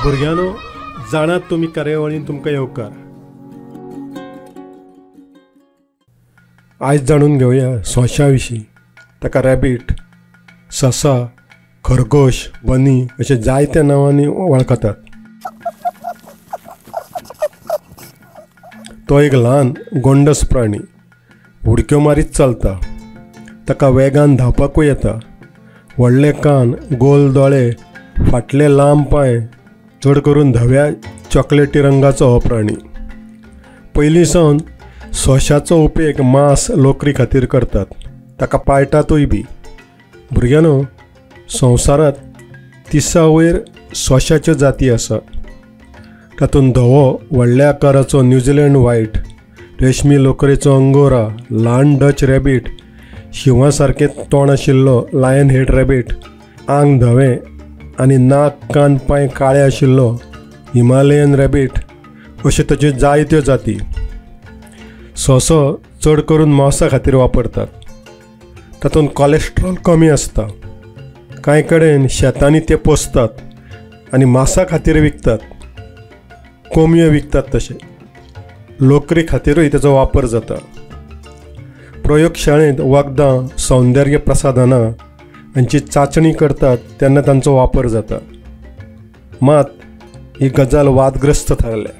भुरग्यांनो, जाणात तुमी कार्यावळीन तुमकां येवकार. आयज जाणून घेवया सोंशा विशीं. ताका रॅबीट, ससा, खरगोश, बनी अशे जायत्या नांवांनी वळखतात. तो एक ल्हान गोंडस प्राणी, उडक्यो मारीत चलता. ताका वेगान धांवपाकूय येता. व्हडले कान, गोल दोळे, फाटले लांब पांय, चड करून धव्या चॉकलेटी रंगाचो हो प्राणी. पयलीं सावन सोंशाचो उपेग मांस, लोकरी खातीर करतात. ताका पाळटातूय बी. भुरग्यांनो, संवसारांत 30 वयर सोंशाच्यो जाती आसात. तातूंत धवो व्हडल्या आकाराचो न्यूझीलंड व्हायट, रेशमी लोकरेचो अंगोरा, ल्हान डच रॅबीट, शिंवा सारकें तोंड आशिल्लो लायन हेड रॅबीट, आंग धवें आनी नाक, कान, पांय काळे आशिल्लो हिमालयन रॅबीट अश्यो ताच्यो जायत्यो जाती. सोंसो चड करून मांसा खातीर वापरतात. तातूंत कॉलेस्ट्रॉल कमी आसता. कांय कडेन शेतांनी ते पोसतात आनी मांसा खातीर विकतात. कोंबयो विकतात तशें. लोकरी खातीरूय ताचो वापर जाता. प्रयोगशाळेंत वखदां, सौंदर्य प्रसाधनां हांची चांचणी करतात तेन्ना तांचो वापर जाता. मात ही गजाल वादग्रस्त थारल्या.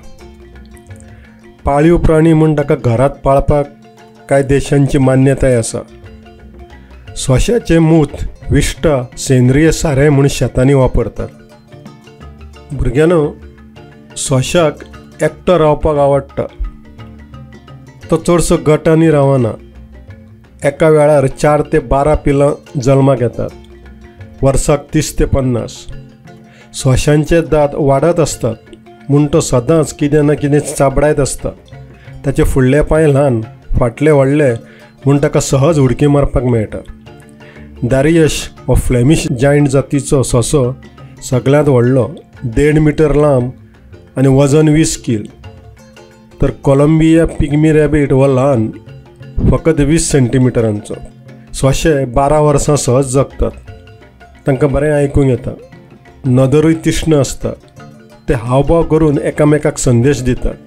पाळीव प्राणी म्हूण ताका घरांत पाळपाक कांय देशांची मान्यताय आसा. सोंशाचें मूत, विश्टा, सेंद्रीय सारें म्हूण शेतांनी वापरतात. भुरग्यांनो, सोंशाक एकटो रावपाक आवडटा. तो चडसो गटांनी रावना. एका वेळार 4 ते 12 पिलां जल्माक येतात. वर्साक 30 ते 50. सोंशांचे दांत वाडत आसतात म्हूण तो सदांच कितें ना कितें चाबडायत आसता. ताचे फुडले पांय ल्हान, फाटले व्हडले म्हूण ताका सहज उडकी मारपाक मेळटा. दारियश हो फ्लॅमिश जायंट जातीचो सोंसो सगळ्यांत व्हडलो, 1.5 मिटर लांब आनी वजन 20 कील. तर कोलंबिया पिग्मी रॅबीट हो ल्हान, फकत 20 सेंटीमिटरांचो. सोंशे 12 वर्सां सहज जगतात. तांकां बरें आयकूंक येता. नदरूय तीक्ष्ण आसता. ते हावभाव करून एकामेकाक संदेश दितात.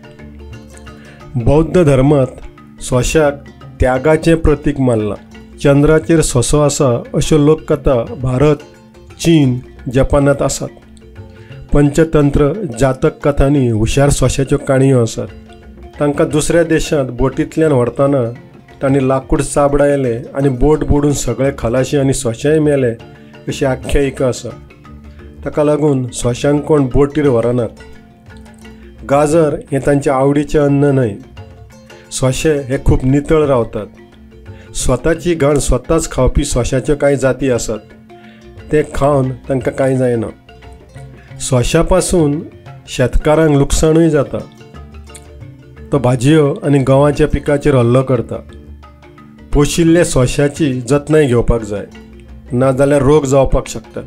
बौद्ध धर्मांत सोंशाक त्यागाचें प्रतीक मानलां. चंद्राचेर सोंसो आसा अश्यो लोककथा भारत, चीन, जपानांत आसात. पंचतंत्र, जातक कथांनी हुशार सोंशाच्यो काणयो आसात. तांकां दुसऱ्या देशांत बोटींतल्यान व्हरतना तांणी लाकूड चाबडायलें आनी बोट बुडून सगळे खलाशी आनी सोंशेय मेले अशी आख्यायिका आसा. ताका लागून सोंशांक कोण बोटीर व्हरनात. गाजर हें तांचे आवडीचें अन्न न्हय. सोंशे हे खूब नितळ रावतात. स्वताची घाण स्वताच खावपी सोंशाच्यो कांय जाती आसात. ते खावन तांकां कांय जायना. सोंशा पासून शेतकारांक लुकसाणूय जाता. तो भाजयो आनी गंवाच्या पिकाचेर हल्लो करता. पोशिल्ल्या सोंशाची जतनाय घेवपाक जाय, नाजाल्यार रोग जावपाक शकतात.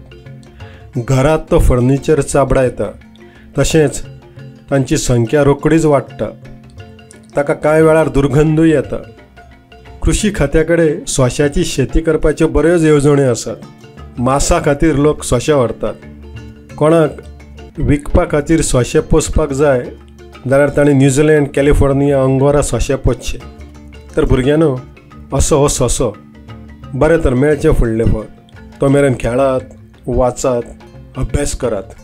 घरांत तो फर्निचर चाबडायता. तशेंच तांची संख्या रोकडीच वाडटा. ताका कांय वेळार दुर्गंधूय येता. कृशी खात्या कडेन सोंशाची शेती करपाच्यो बऱ्योच येवजण्यो आसात. मांसा खातीर लोक सोंशे व्हरतात. कोणाक विकपा खातीर सोंशे पोसपाक जाय जाल्यार ताणें न्यूझीलंड, कॅलिफोर्निया, अंगोरा सोंशे पोसचे. तर भुरग्यांनो, असो हो सोंसो. बरें तर मेळचें फुडले फावट. तो मेरेन खेळात, वाचात, अभ्यास करात.